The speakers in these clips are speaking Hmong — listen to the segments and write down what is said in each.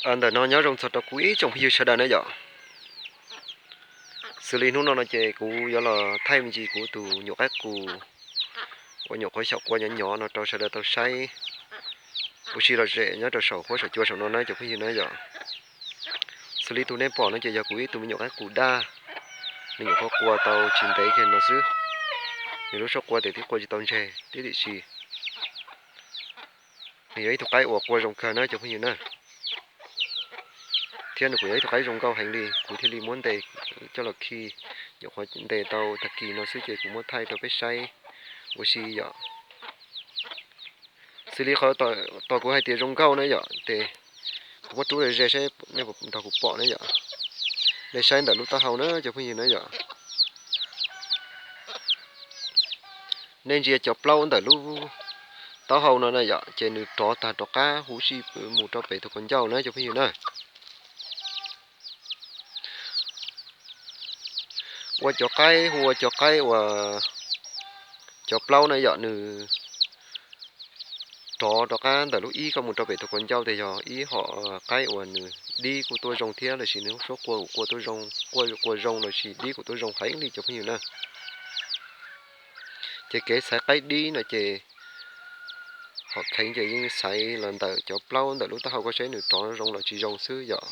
Ntawm no nyob zoo txog rau kuv ib tsoom phooj ywg sawv daws na yom. Xws li hnub no no ces kuv yuav los thaij me ntsis kuv tus nyuam qaib qus uas nyuam qhuav xyaum qua nyob nyob no rau sawv daws tau saib ua si lom zem nyob rau saum huab saum cua saum no na cov phooj ywg na yom. Xws li tus nej pom no ces yog kuv ib tug me nyuam qaib qus daj, nws nyuam qhuav qua tau tsis ntev kiag no xwb. Nws lub suab qua tes twb qua tsis tau ntseg thiab tiam sis nws yog ib tug qaib uas qua zoo kawg na cov phooj ywg na. Thiab nws kuj yog ib tug qaib zoo nkauj heev li, kuv thiaj li muab ntes coj los khi. Nyuam qhuav ntes tau tag kis no xwb ces kuv muab thaij rau peb saib ua si yom. Xws li qhov tau kuv hais tias zoo nkauj na yom, ces kuv muab rub ze saib nej puas nrog kuv pom na yom. Nej saib ntawm lub taub hau na cov phooj ywg na yom. Nej ntsia cov plaub ntawm lub taub hau no na yom, ces nws rov tag rov qab huv si mus rau pem tus kaus ncauj na cov phooj ywg na. Ua cov qaib, hu ua cov qaib uas cov plaub na yom, nws rov rov qab ntawm lub ib koj mus rau pem tus kaus ncauj tes yog ib hom qaib uas nws dib kuj tuaj zoo thiab lossis nws lub suab qua kuj qua tuaj zoo, qua, qua zoo lossis dib kuj tuaj zoo heev li cov phooj ywg na. Ces kev xaiv qaib dib no ces hom kheev ces yeej xaiv los ntawm cov plaub ntawm lub taub hau koj saib nws rov zoo los tsis zoo xwb yom.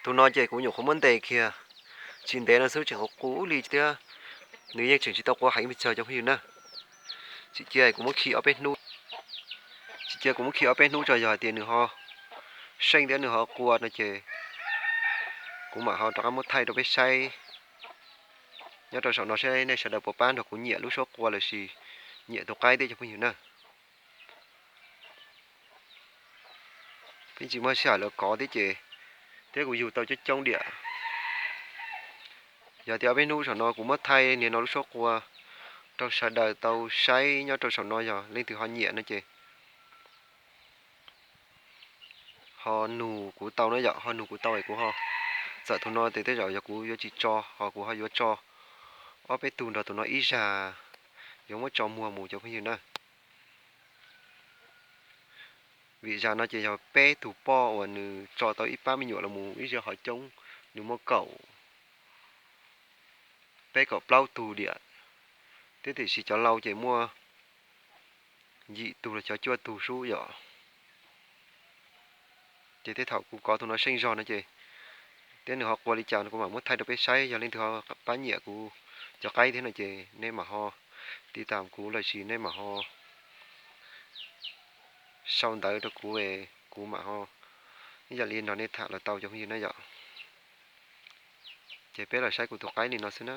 Tus no ces kuv nyuam qhuav muab ntes kiag tsis ntev no xwb tseem qus qus li thiab, nws yeej tseem tsis tau qua heev pes tsawg cov phooj ywg na. Tsis cia kuv muab khi ob peb hnub, tsis cia kuv muab khi ob peb hnub tso yog hais tias nws ho seej thiab nws ho qua no ces kuv mam ho rov qab muab thaij rau peb saib nyob rau saum no saib nej sawv daws puas pab nrog kuv nyiam lub suab qua lossis nyiam tus qaib thiab cov phooj ywg na. Peb tsis muaj sij hawm los kov thiab ces, thiab kuv yug tau coob coob diam. Yog tias ob peb hnub saum no kuv muab thaij niag no lub suab qua rau sawv daws tau saib nyob rau saum no yog leej twg ho nyiam no ces ho nug kuv tau na yom, ho nug kuv tau es kuv ho, txawm tus no tes tej zaum yog kuv yuav tsis tso ho kuv ho yuav tso ob peb tug nrog tus no ib zag, yuav muab tso muag mus cov phooj ywg na. Vim zag no ces yog peb tug poj uas nws tso tau ib pab me nyuam los mus ib zag ho coob, nws muaj kaum peb kaum plaub tug diam, thiab tiam sis cov lau ces muaj yim tug los xyov cuaj tug sub yom. Ces tej thaum kuv kov tus no seej zog no ces thiab nws ho qua li cas no kuv mam muab thaij rau peb saib, yog leej twg ho pab nyiam kuv cov qaib thiab no ces nej mam ho tiv tam kuv lossis nej mam ho sau ntawv rau kuv, kuv mam ho ib yam li nrog nej tham los tau cov phooj ywg na yom. Ces peb los saib kuv tus qaib li no xwb na.